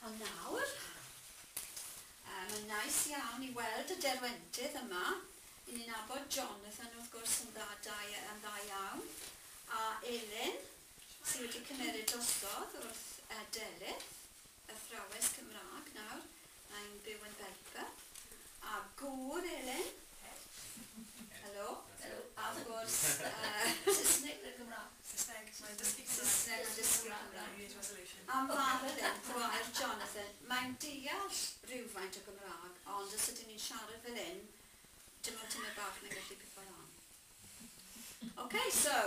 A nawr, mae'n nais iawn i weld y derwentydd yma. I ni'n nabod Jonathan wrth gwrs yn dda, yn dda iawn. A Elin, sydd wedi cymeryd drosodd wrth Delyth, athrawes Cymraeg nawr. Mae'n byw yn Belper. A gŵr Elin. Helo. Helo. A wrth gwrs... Saesneg neu Gymraeg? Saesneg. Mae'n dysgu Cymraeg. Saesneg yn dysgu Cymraeg. New Year's resolution. A Marilyn, gwair Jonathan, mae'n deall rhywfaint o Gymraeg, ond os ydyn ni'n siarad fel hyn, dim ond tymed bach mae'n gallu pipo lan. OK, so,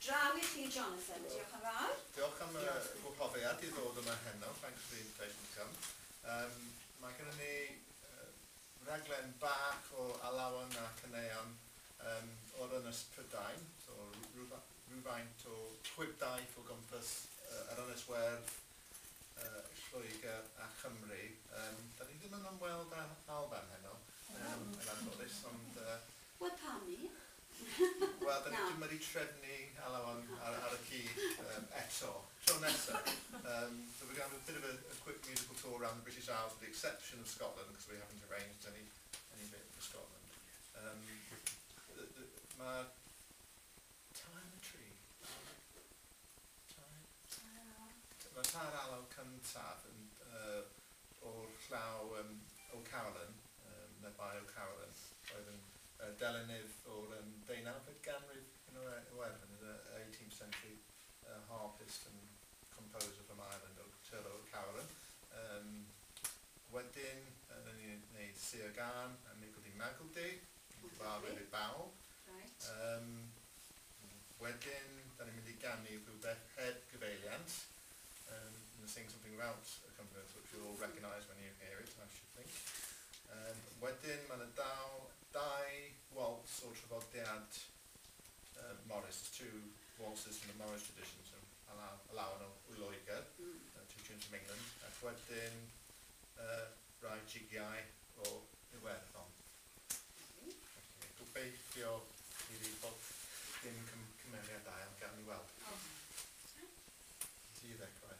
draw i chi, Jonathan. Diolch yn fawr. Diolch am y gwahoddiad i ddod yma heno. Thanks for the invitation to come. Mae gennym ni raglen bach o alawon a caneuon o'r Ynys Prydain, so rhywfaint o chwibdaith o gwmpas yr Ynys Werdd, Lloegr a Chymru. Da ni ddim yn ymweld â Alban heno, yn anffodus, ond... Wel, pam ni? Wel, da ni ddim wedi trefnu alawon ar y cyd eto, tro nesaf. So we're going to have a bit of a quick musical tour around the British Isles, with the exception of Scotland, because we haven't arranged any bit for Scotland. Mae tair Mae tair alaw cyntaf yn, o'r llaw O'Carolan, led by O'Carolan, oedd yn delynydd o'r 19fed ganrif yn Iwerddon, the 18th century harpist and composer from Ireland, Turlough O'Carolan. Wedyn, nawn ni wneud Sir Gân a Miggledy Maggledy, cyfarwydd i bawb. Right. Wedyn, da ni'n mynd i ganu rhywbeth heb gyfeiliant. And sing something without accompaniment, which you'll all recognise when you hear it, I should think. Wedyn, mae yna dau waltz o traddodiad Morris, two waltzes from the Morris tradition, so alawon o Loegr, two tunes from England, ac wedyn rai jigiau o Iwerddon. Gobeithio i fi bod dim cymeriadau, ond gawn ni weld. Ti i ddechrau.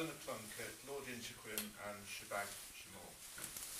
Eleanor Plunkett, Lord Inchiquin and Shebag Shamor.